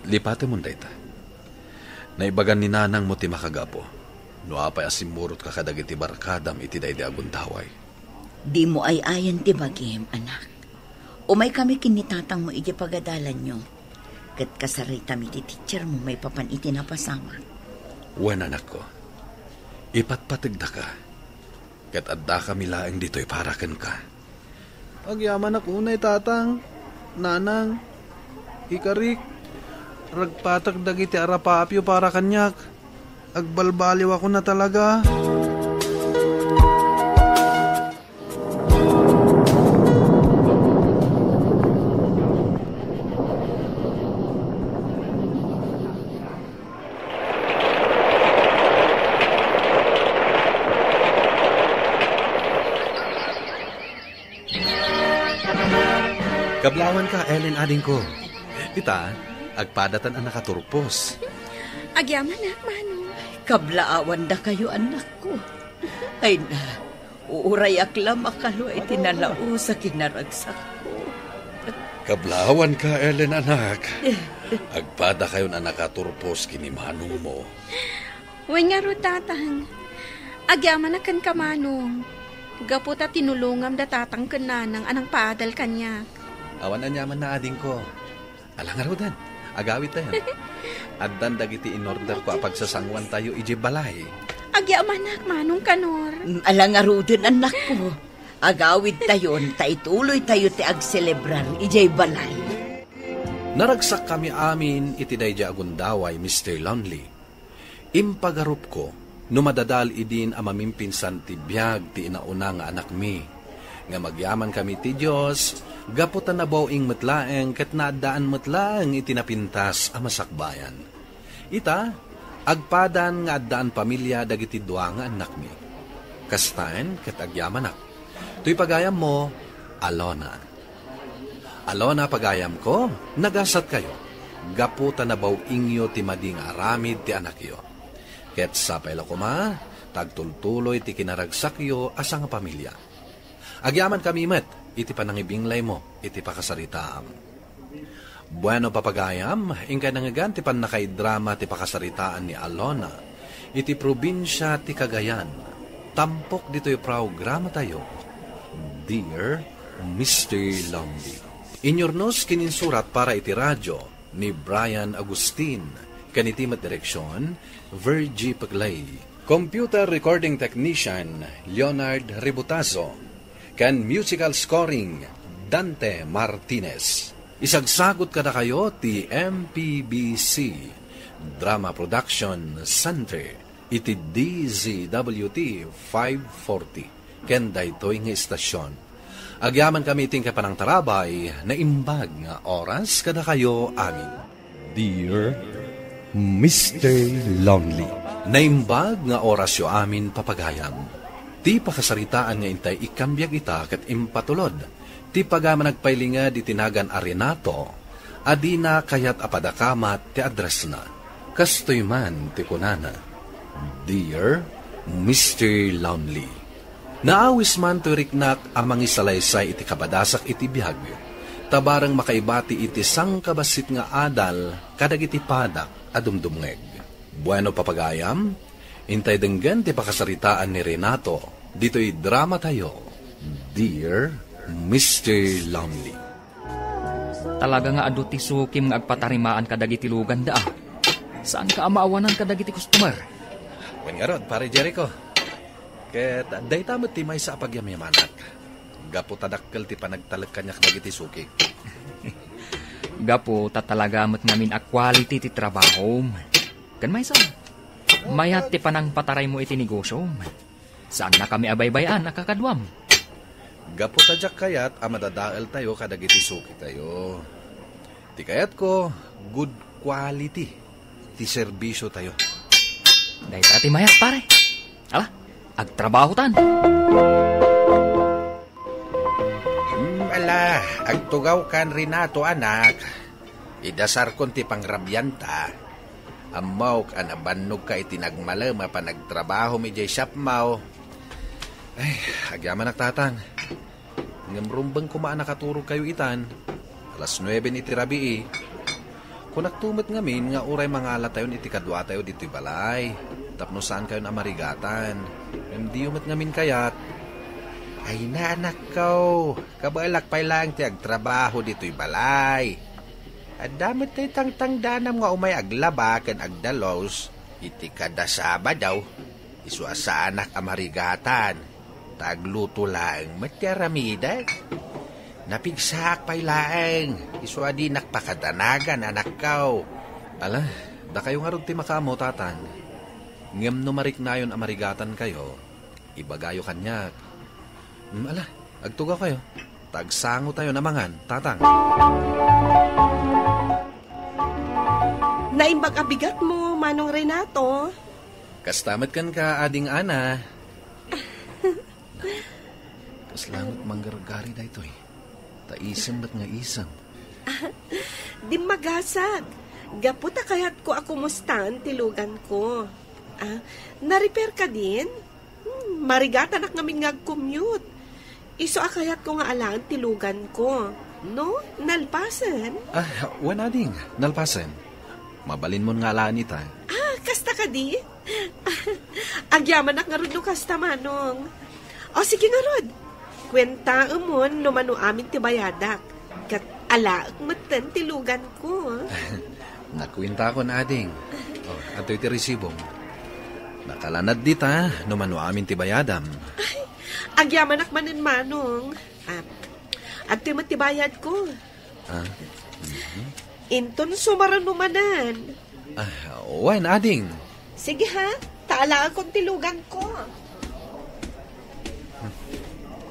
Lipatemon dayta. Naibagan ni nanangmo ti makagapu no apay a simmurotka kadagiti barkadam iti daydi a gundaway. Dimo ay-ayan ti bagim, anak. Umaykami ken ni tatangmo iti pagadalanyo, ket kasaritami ti teachermo maipapan iti napasamak. Wen, anakko, ipatpategdaka, ket addakami laeng ditoy para kenka. Agyamanak unay, Tatang, Nanang, ikarik, ragpatek dagiti arapaapyo para kaniak. Agbalbaliwakon a talaga. Kablawanka, Ellen, adingko. Ita, agpadatan a nakaturpos. Agyamanak, Manong. Kablaawandakayo, anakko. Ay na, uurayak la makalua iti nalaus a kinaragsakko. Kablawanka, Ellen, anak. Agpadakayon a nakaturpos ken ni manongmo. Wen ngarud, Tatang. Agyamanak kenka, Manong. Gapu ta tinulongam da Tatang ken Nanang a nangpaadal kaniak. Awan aniamanna, adingko. Ala ngaruden, agawidtayon. Addan dagiti inorderko a pagsasanguantayo idiay balay. Agyamanak, Manong Kanor. Mm, ala ngaruden, annakko. Agawidtayon ta ituloytayo ti agselebrar idiay balay. Naragsakkami amin iti daydi a gundaway, Mister Lonely. Impagarupko no madadal idin a mamimpinsan ti biag ti inauna nga anakmi. Ngem agyamankami iti Dios, gapu ta nabaw-ing met laeng ket naaddaan met laeng iti napintas a masakbayan. Ita, agpadan nga addaan pamilia dagiti dua nga annakmi. Kastaen ket agyamanak. Toy pagayammo, Alona. Alona, pagayamko, nagasatkayo, gapu ta nabaw-ingyo ti madi nga aramid ti anakyo. Ket sapay la koma, ta agtultuloy ti kinaragsakyo a sangapamilia. Agyamankami met iti panangibinglaymo iti pakasaritaam. Bueno, papagayam, inkay nangngegan ti pannakaidrama ti pakasaritaan ni Alona. iti probinsia ti Cagayan, tampok ditoy programatayo, Dear Mister Lonely. Inyurnos ken insurat para iti radio ni Brian Agustin, ken iti met direksion, Virgie Peclay. Computer recording technician, Leonard Ributazo, ken musical scoring, Dante Martinez. Isagsagut kadakayo ti M P B C Drama Production Center iti D Z W T five forty ken daytoy nga istasyon. Agyamankami iti panangtarabay, naimbag nga oras kadakayo amin. Dear Mister Lonely. Naimbag nga orasyo amin, papagayam. Ti pakasaritaan nga intay ikambiag ita ket impatulod ti pagayam a nagpailinged iti nagan a Renato a dina kayat a padakamat ti addressna. Kastoy man ti kunana, "Dear Mister Lonely." Naawis man toy riknak a mangisalaysay iti kabadasak iti biag, ta bareng makaibati iti sangkabassit nga adal kadagiti padak a dumdumngeg. Bueno, papagayam, intay denggen ti pakasaritaan ni Renato ditoy dramatayo, Dear Mister Lonely. Talaga nga adu ti sukim nga agpatarimaan kadagiti luganda, a. Saanka a maawanan kadagiti customer? Wen ngarud, Pare Jericho. Ket dayta met ti maysa a pagyamyamanak. Gapu ta dakkel ti panagtalek kaniak dagiti sukik. Gapu ta talaga met ngamin a quality ti trabahom. Ken maysa, mayat ti panangpataraymo iti negosyom. Saannakami a baybay-an a kakaduam. Gapu ta diak kayat a madadaeltayo kadagiti sukitayo. Ti kayatko, good quality ti serbisiotayo. Dayta ti mayat, pare. Ala, agtrabahotan. Hmm, ala, agtugawkan, Renato, anak. Idasarkon ti pangrabianta. Ammok a nabannogka iti nagmalem a panagtrabahom idiay shopmo. Ay, agyamanak, Tatang. Ngem rumbeng koma a nakaturogkayo itan. Alas nuebe iti rabii. Kunakto met ngamin nga uray mangalatayon iti kaduatayo ditoy balay, tapno saankayon a marigatan. Ngem diyo met ngamin kayat. Ay, anakko, kabaelak pay laeng ti agtrabaho ditoy balay. Adda met tay tangtangdanam nga umay aglaba ken agdalus iti kada Sabado. Isu a saanak a marigatan, ta agluto laeng met ti aramidek. Napigsaak pay laeng, isu a dinak pakadanagan, anakko. Ala, dakayo ngarud ti makaammo, Tatang. Ngem no mariknayon a marigatankayo, ibagayo kaniak. Hmm, ala, agtugawkayo. Ta agsangotayon a mangan, Tatang. Naimbag a bigatmo, Manong Renato. Kasta met kenka, Ading Ana. Kasla met manggargari daytoy. Ta isem met nga isem. Dimmagasat. Gapu ta kayatko a kumustaan ti luganko. Ah, na-repair kadin? Hmm, marigatanak ngamin nga agcommute. Isu a kayatko nga alaen ti luganko. No? Nalpasen? Ah, wen, Ading, nalpasen. Mabalinmon nga alaen ita. Ah, kasta kadi? Agyamanak ngarud no kasta, Manong. O, sige ngarud. Kuentaemon no mano amin ti bayadak. Ket alaek metten ti luganko. Nakuentakon, Ading. O, adtoy ti resibom. Nakalanad dita no mano amin ti bayadam. Ay, agyamanak manen, Manong. Ah, adtoy met ti bayadko. Ah, mhm. Inton sumarano manen. Ah, wen, Ading. Sige ha, ta alaekon ti luganko.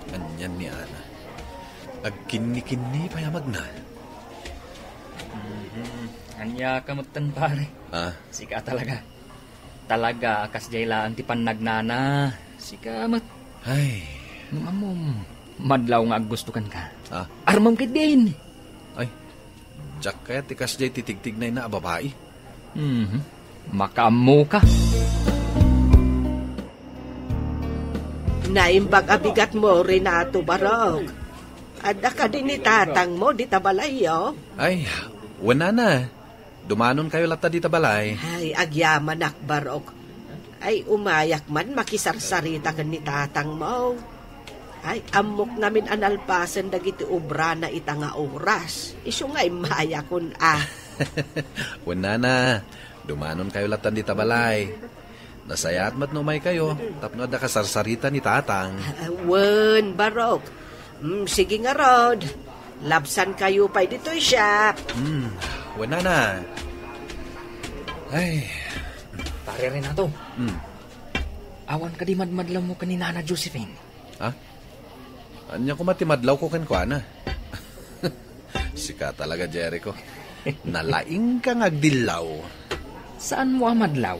Anian ni Ana. Agkinni-kinni pay a magna. Mhm. Ania ka metten, pare? Ah? Sika talaga. Talaga a kasdiay laeng ti pannagnana. Sika met. Ay. Ngem ammom, madlaw nga aggusto kenka. Ah? Armem ketdin. Ay, diak kayat ti kasdiay ti tigtignayna a babai. Mhm. Makaammoka. Naimbag a bigatmo, Renato, barok. Adda kadi ni tatangmo dita balayyo? Ay, wen, Ana. Dumanonkayo latta dita balay. Ay, agyamanak, barok. Ay, umayak man makisarsarita ken ni tatangmo. Ay, ammok ngamin a nalpasen dagiti obrana ita nga oras. Isu nga immayakon a. Wen, nana, dumanonkayo lattan dita balay. Nasayaat met no umaykayo, tapno adda kasarsarita ni tatang. Ah, wen, Barok. Mm, sige ngarud. Labsankayo pay ditoy shop. Hmm, wen, nana. Ay. Pare Renato, Hmm. awan kadi madmadlawmo ken ni Nana Josephine? Ha? Ania koma ti madlawko kenkuana? Sika talaga, Jericho. Nalaingka nga agdillaw. Saanmo a madlaw?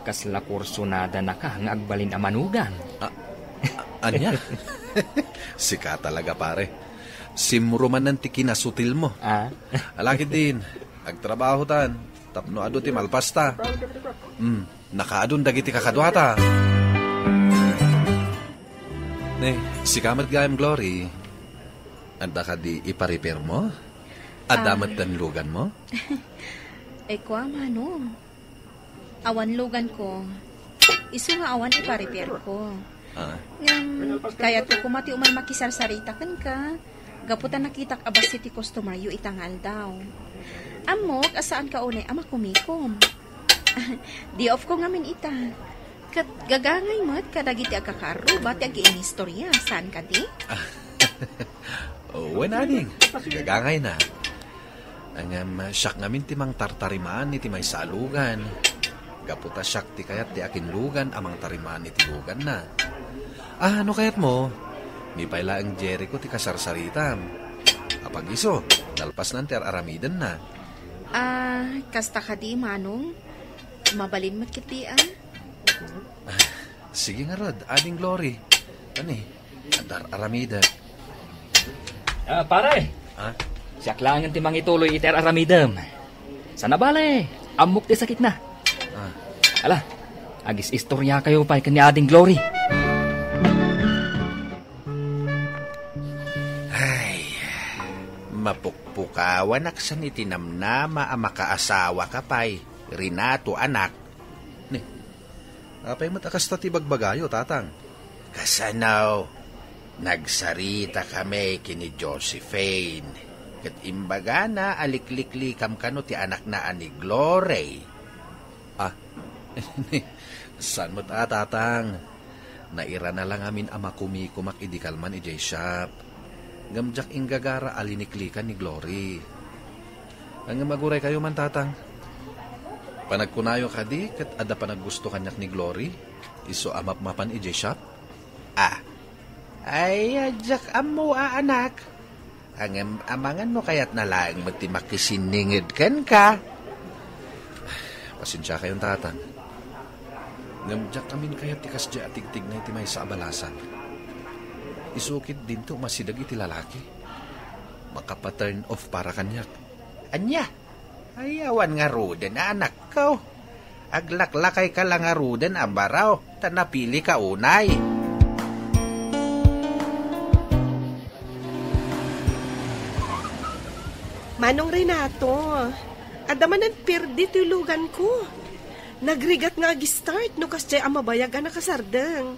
Kasla kursonadanaka nga agbalin a manugang. A-, a-, ania? Sika talaga, pare. Simrumanan ti kinasutilmo. Ah? Alakid din, agtrabahotan, tapno adu ti malpasta. Hmm, nakaadun dagiti kakaduata. Ne, sika met gayam, Glory. Adda kadi ipa-repairmo? Adda Ah. met ten luganmo? Ay, kua, Manong. Awan luganko. Isu nga awan ipa-repairko. Ah. Ngem, kayatko koma ti umay makisarsarita kenka. Gapu ta nakitak a bassit ti customeryo ita nga aldaw. Ammok a saanka unay a makumikom. Day off ko ngamin ita. Ket gagangay met kadagiti agkakaarruba ti agiinistorya, saan kadi? Wen, ading, gagangayna. Ngem siak ngamin ti mangtartarimaan iti maysa a lugan. Gapu ta siak ti kayat ti akinlugan a mangtarimaan iti luganna. Ah, no kayatmo, mipay laeng Jericho ti kasarsaritam. Apag-isu, nalpasnan ti ar-aramidenna. Ah, kasta kadi, Manong? Mabalin met ketdi, ah? Sige ngarud, Ading Glory. Ani, adda ar-aramidek. Ah, pare! Ha? Siak laengen ti mangituloy iti ar-aramidem. Sana bale, ammok ti sakitna. Ah. Ala, agis-istoriakayo pay ken ni Ading Glory. Ay, mapukpukawanak san iti namnama a makaasawaka pay, Renato, anak. Ni, apay met a kasta ti bagbagayo, tatang? Kasano, nagsaritakami ken ni Josephine, ket imbagana a likliklikam kano ti anakna a ni Glory. Ah, saan met a, tatang? Nairana la ngamin a makumikomak idi kalman idiay shop. Ngem diak inggagara a liniklikan ni Glory. Ngem aguraykayo man, tatang. Panagkunayo kadi ket adda panaggusto kaniak ni Glory, isu a mapmapan idiay shop? Ah. Ay, diak ammo a, anak. Ngem amangan no kayatna laeng met ti makisinninged kenka. Pasensiakayon, tatang. Ngem diak amin kayat ti kasdiay a tigtigna iti maysa a balasang. Isu ketdin ti umasideg iti lalaki. Makapa-turn off para kaniak. Ania? Ay, awan ngaruden a anakko. Aglaklakayka la ngaruden a baro, ta napilika unay. Manong Renato, adda manen perdi ti luganko. Nagrigat nga ag-start no kasdiay a mabayag a nakasardeng.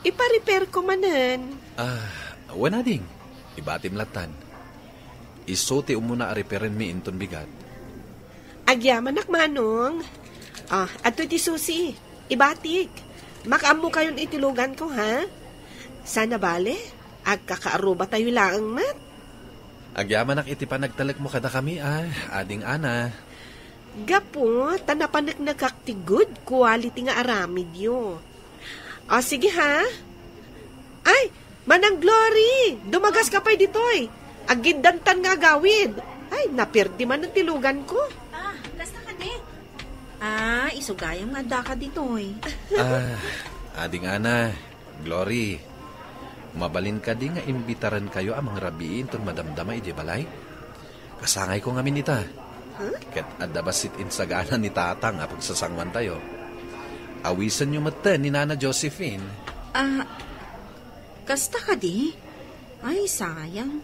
Ipa-repairko manen. Ah, wen, ading. Ibatim lattan. Isu ti umuna a repairenmi inton bigat. Agyamanak, Manong. Ah, adtoy ti susi. Ibatik. Makaammokayon iti luganko, ha? Sana bale, agkakaarrubatayo laeng met. Agyamanak iti panagtalekmo kadakami, ah, Ading Ana. Gapu ta napaneknekak ti good quality nga aramidyo. O, sige, ha? Ay, Manang Glory, dumagaska pay ditoy. Aggiddantan nga agawid. Ay, naperdi man ti luganko. Ah, kasta kadi? Ah, isu gayam nga addaka ditoy. Ah, Ading Ana, Glory, mabalin kadi nga imbitarenkayo a mangrabii inton madamdama idiay balay? Kasangayko ngamin ita. Huh? Ket adda bassit insagana ni Tatang a pagsasanguantayo. Awisenyo metten ni Nana Josephine. Ah, kasta kadi? Ay, sayang.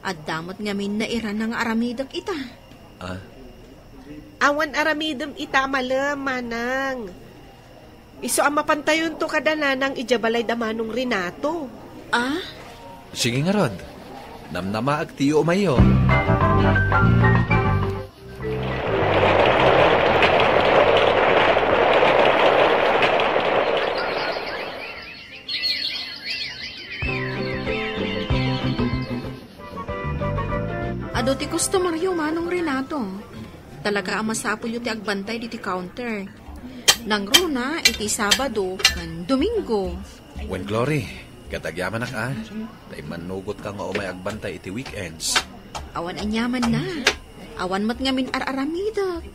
Adda met ngamin nairana nga aramidek ita. Ah? Awan aramidem ita a malem, Manang. Isu a mapantayonto kada nanang idiay balay da Manong Renato. Ah? Sige ngarud. Namnamaek ti umayyo. Adu ti customeryo, Manong Renato. Talaga a masapulyo ti agbantay diti counter. Nangruna iti Sabado ken Domingo. Wen, Glory, ket agyamanak a, ta immannugotka nga umay agbantay iti weekends. Awan aniamanna. Awan met ngamin ar-aramidek.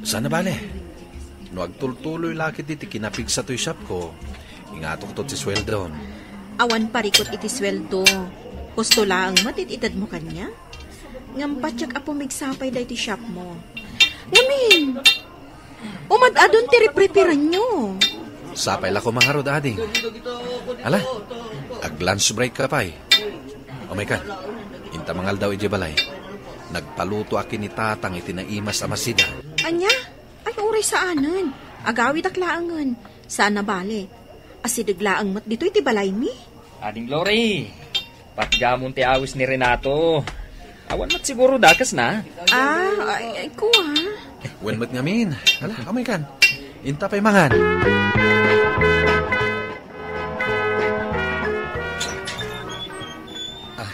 Saan a bale. No agtultuloy la ketdi ti kinapigsa toy shopko, ingatokto ti sueldom. Awan parikut iti sueldo. Husto laeng met iti itedmo kaniak. Ngem patiek a pumigsa pay daytoy shopmo. Ngamin, umad-adun ti repreparanyo. Sapay la koma ngarud, ading. Ala, ag-lunch break ka pay. Umaykan, inta mangaldaw idiay balay. Nagpaluto a ken ni Tatang iti naimas a masida. Ania? Ay, uray saanen. Agawidak laengen. Saan a bale. Asideg laeng met ditoy ti balaymi. Ading Glory, patgamon ti awis ni Renato. Awan met siguro dakesna. Ah, ay, ay, kua. Wen met ngamin. Ala, umaykan. Inta pay mangan. Ah,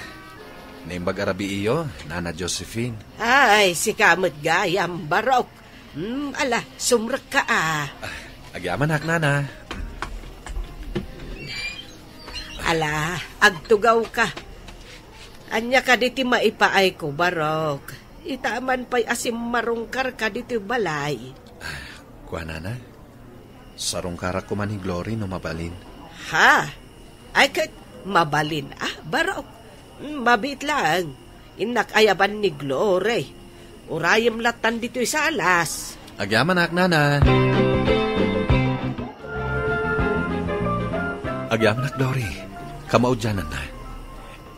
naimbag a rabiiyo, Nana Josephine. Ay, sika met gayam, Barok. Hmm, ala, sumrekka a. Ah, agyamanak, Nana. Ala, agtugawka. Ania kadi ti maipaayko, Barok? Ita man pay a simmarungkarka ditoy balay. Ah, kua, Nana? Sarungkarak koma ni Glory no mabalin. Ha? Ay, ket mabalin a, Barok? Mabiit laeng. Innak ayaban ni Glory. Urayem lattan ditoy salas. Agyamanak, Nana. Agyamanak, Glory. Kamaudiananna.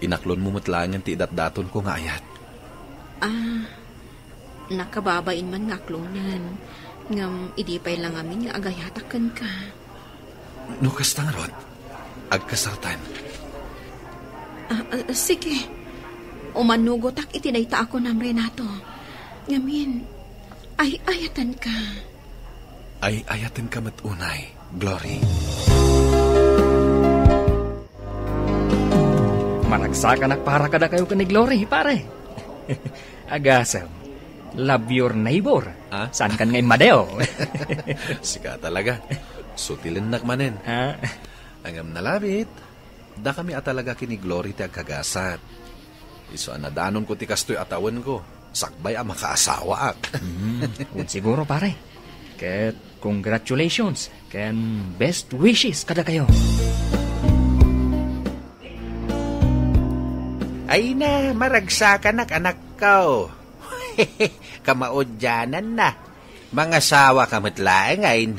Inaklonmo met laengen ti idatdatonko nga ayat. Ah, nakababain man nga aklonen. Ngem idi pay la ngamin nga agayatak kenka. No kasta ngarud, agkasartan. Ah, ah, sige. Umanugotak iti dayta a kunam, Renato. Ngamin, ay-ayatenka. Ay-ayatenka met unay, Glory. Maragsakanak para kadakayo ken ni Glory, pare. Agasem, love your neighbor. Ah? Saan kan nga immadeo? Sika talaga. Sutilennak manen. Ah? Ngem nalabit, dakami a talaga ken ni Glory ti agkagasat. Isu a nadanonko ti kastoy a tawenko, sakbay a makaasawaak. Hmm, wen siguro, pare. Ket congratulations ken best wishes kadakayo. Ay na, maragsakanak, anakko. Kamaudiananna. Mangasawaka met laeng, ay.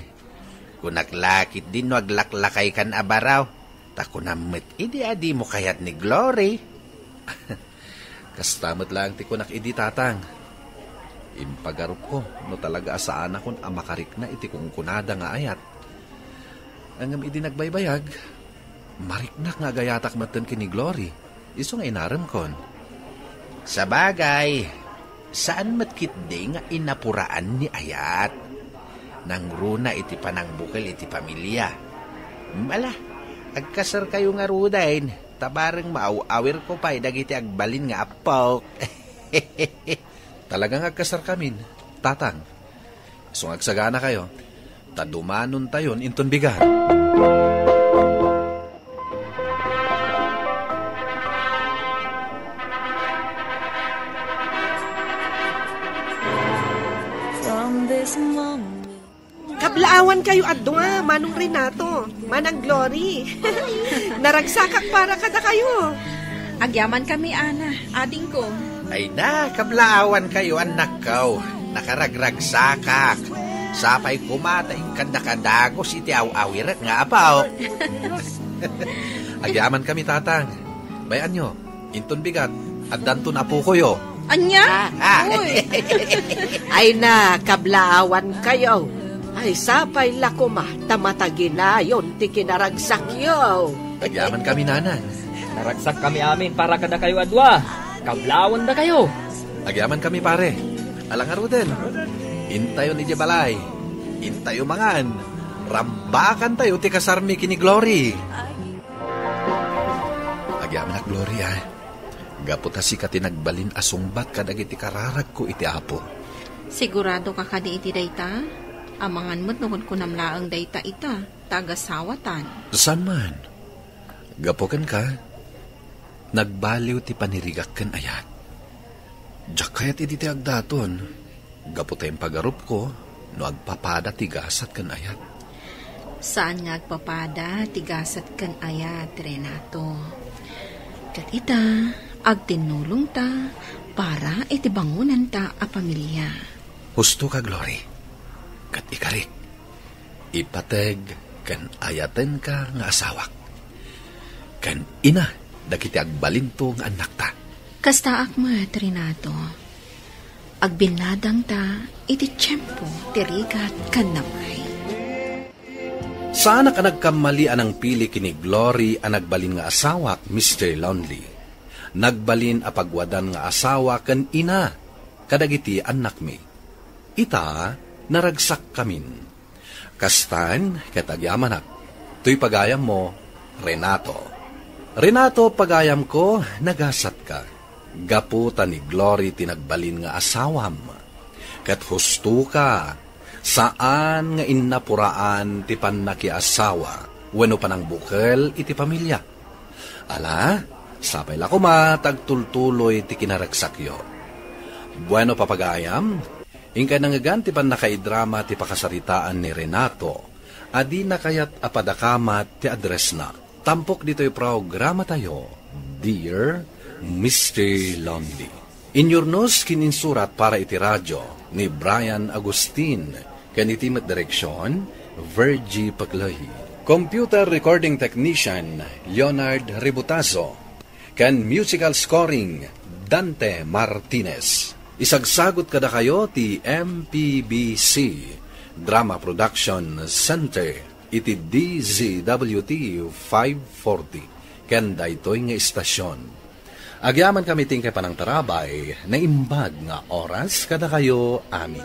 Kunak la ketdin no aglaklakaykan a baro. Ta kunam met idi a dimo kayat ni Glory. Kasta met laeng ti kunak idi, Tatang. Impagarupko no talaga a saanakon a makarikna iti kunkunada nga ayat. Ngem idi nagbaybayag, mariknak nga agayatak metten ken ni Glory, isu nga inaremkon. Sabagay, saan met ketdi nga inapuraan ni ayat. Nangruna iti panangbukel iti pamilia. Ala, agkaserkayo ngaruden, ta bareng maaw-awirko pay dagiti agbalin nga appok. Talaga nga agkaserkamin, Tatang. Isu nga agsaganakayo, ta dumanontayon inton bigat. From this moment. Kablaawankayo a dua, Manong Renato, Manang Glory. Naragsakak para kadakayo. Agyamankami, Ana, adingko. Ay na, kablaawankayo, annakko. Nakaragragsakak. Sapay koma ta inkanda kadagus iti aw-awirek nga apo. Agyamankami, Tatang. Bay-anyo, inton bigat, addanton apokoyo. Ania? Ah, ah. Uy. Ay na, kablaawankayo. Sapay la koma ta mataginayon ti kinaragsakyo. Agyaman kami, Nanang. Naragsak kami amin para kadakayo a dua. Kablawendakayo. Agyaman kami, pare. Ala ngaruden, intayon idiay balay. Intayo mangan. Rambakantayo ti kasarmi ken ni Glory. Agyamanak, Glory, a. Gapu ta sika ti nagbalin a sungbat kadagiti kararagko iti Apo. Siguradoka kadi iti dayta? Amangan met no kunkunam laeng dayta ita, ta agasawatan. Saan man. Gapu kenka, nagbaliw ti panirigak ken ayat. Diak kayat idi ti agdaton, gapu ta impagarupko no agpapada ti gasat ken ayat. Saan nga agpapada ti gasat ken ayat, Renato. Ket ita, agtinnulongta para iti bangonanta a pamilya. Husto ka, Glory. Ket ikarik, ipateg ken ayatenka nga asawak, ken ina dagiti agbalinto nga annakta. Kastaak met, Renato. Agbinnadangta iti tiempo ti rigat ken namay. Saanak a nagkammali a nangpili ken ni Glory a nagbalin nga asawak, Mister Lonely. Nagbalin a pagwadan nga asawa ken ina kadagiti annakmi. Ita, naragsakkamin. Kastan ket agyamanak. Toy pagayammo, Renato. Renato, pagayamko, nagasatka. Gapu ta ni Glory ti nagbalin nga asawam. Ket hustoka, saan nga innapuraan ti pannakiasawa wenno panangbukel iti pamilya. Ala, sapay la koma ta agtultuloy ti kinaragsakyo. Bueno, papagayam, inkay nangngegan ti pannakaidrama ti pakasaritaan ni Renato a dina kayat a padakamat ti addressna. Tampok ditoy programatayo, Dear Mister Lonely. Inyurnos ken insurat para iti radio ni Brian Agustin, ken iti met direksion, Virgie Paglahi. Computer recording technician, Leonard Ributazo, ken musical scoring, Dante Martinez. Isagsagut kadakayo ti M P B C Drama Production Center iti D Z W T five forty, ken daytoy nga istasyon. Agyamankami ti inkay panangtarabay, naimbag nga oras kadakayo amin.